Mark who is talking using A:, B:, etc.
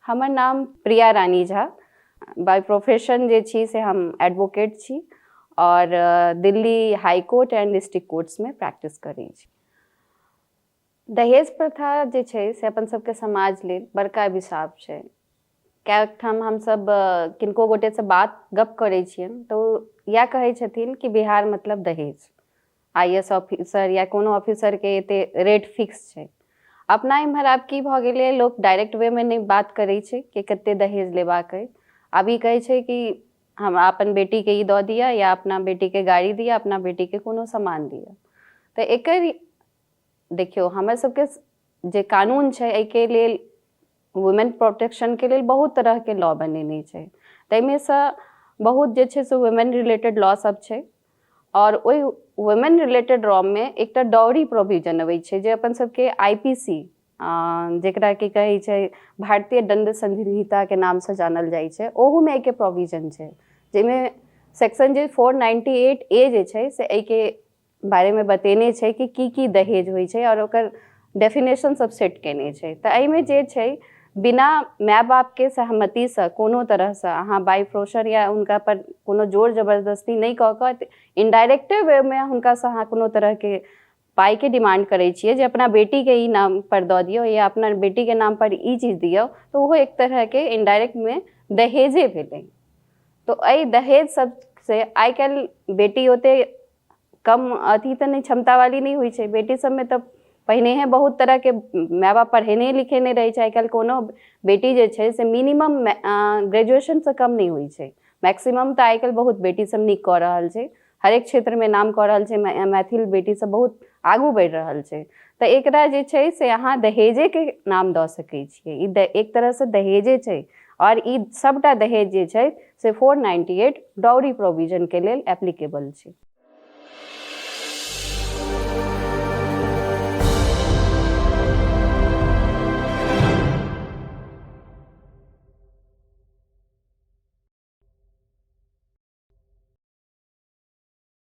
A: हमर नाम प्रिया रानी Jha. By profession जे छी से हम एडवोकेट छी आओर दिल्ली हाई कोर्ट एंड डिस्ट्रिक्ट कोर्ट्समे प्रैक्टिस करै छी। दहेज प्रथा जे छै से अपन सबके समाज लेल बड़का अभिशाप छै। कएक ठाम हमसब किनको गोटेसँ बात गप करै छियनि तऽ ओ इएह कहै छथिन कि बिहार मतलब दहेज। I S officer या कोनो ऑफिसरके एते रेट फिक्स छै। अपना एम्हर आब की भऽ गेलैए, लोक डायरेक्ट वेमे नहि बात करै छै कि कते दहेज लेबाक अइ। आब ई कहै छै कि हमरा अपन बेटीके ई दऽ दिअ या अपना बेटीके गाड़ी दिअ, अपना बेटीके कोनो सामान दिअ। तऽ एकर देखियौ, हमर सबके जे कानून छै एहिके लेल, वुमेन प्रोटेक्शनके लेल बहुत तरहके लॉ बनेने छै, ताहिमेसँ बहुत जे छै से वुमेन रिलेटेड लॉ सब छै। आओर ओहि वुमेन रिलेटेड लॉमे एकटा डॉरी प्रोविजन अबै छै, जे अपन सबके I P C, जकरा की कहै छै, भारतीय दण्ड संहिताके नामसँ जानल जाइ छै, ओहूमे एहिके प्रोविजन छै, जाहिमे सेक्शन जे 498 ए जे छै से एहिके बारेमे बतेने छै कि की की दहेज होइ छै आओर ओकर डेफिनेशन सब सेट केने छै। तऽ एहिमे जे छै, बिना माय बापके सहमतिसँ कोनो तरहसँ अहाँ बाई प्रोशर या हुनका पर कोनो जोर जबरदस्ती नहि कऽ कऽ इनडायरेक्टे वेमे हुनकासँ अहाँ कोनो तरहके पाइके डिमांड करै छियै जे अपना बेटीके ई नाम पर दऽ दियौ या अपना बेटीके नाम पर ई चीज दियौ, तऽ ओहो एक तरहके इनडायरेक्टमे दहेजे भेलै। तऽ एहि दहेज सबसँ आइ काल्हि बेटी ओते कम अथी तऽ नहि, क्षमता वाली नहि होइ छै। बेटी सबमे तऽ पहिनेहे बहुत तरहके माय बाप पढ़ेने लिखेने रहै छै। आइ काल्हि कोनो बेटी जे छै से मिनिमम ग्रेजुएशनसँ कम नहि होइ छै। मैक्सिमम तऽ आइ काल्हि बहुत बेटी सब नीक कऽ रहल छै, हरेक क्षेत्रमे नाम कऽ रहल छै। मैथिल बेटी सब बहुत आगू बढ़ि रहल छै। तऽ एकरा जे छै से अहाँ दहेजेके नाम दऽ सकै छियै। ई एक तरहसँ दहेजे छै आओर ई सबटा दहेज जे छै से 498 डॉरी प्रोविजनके लेल एप्लीकेबल छै।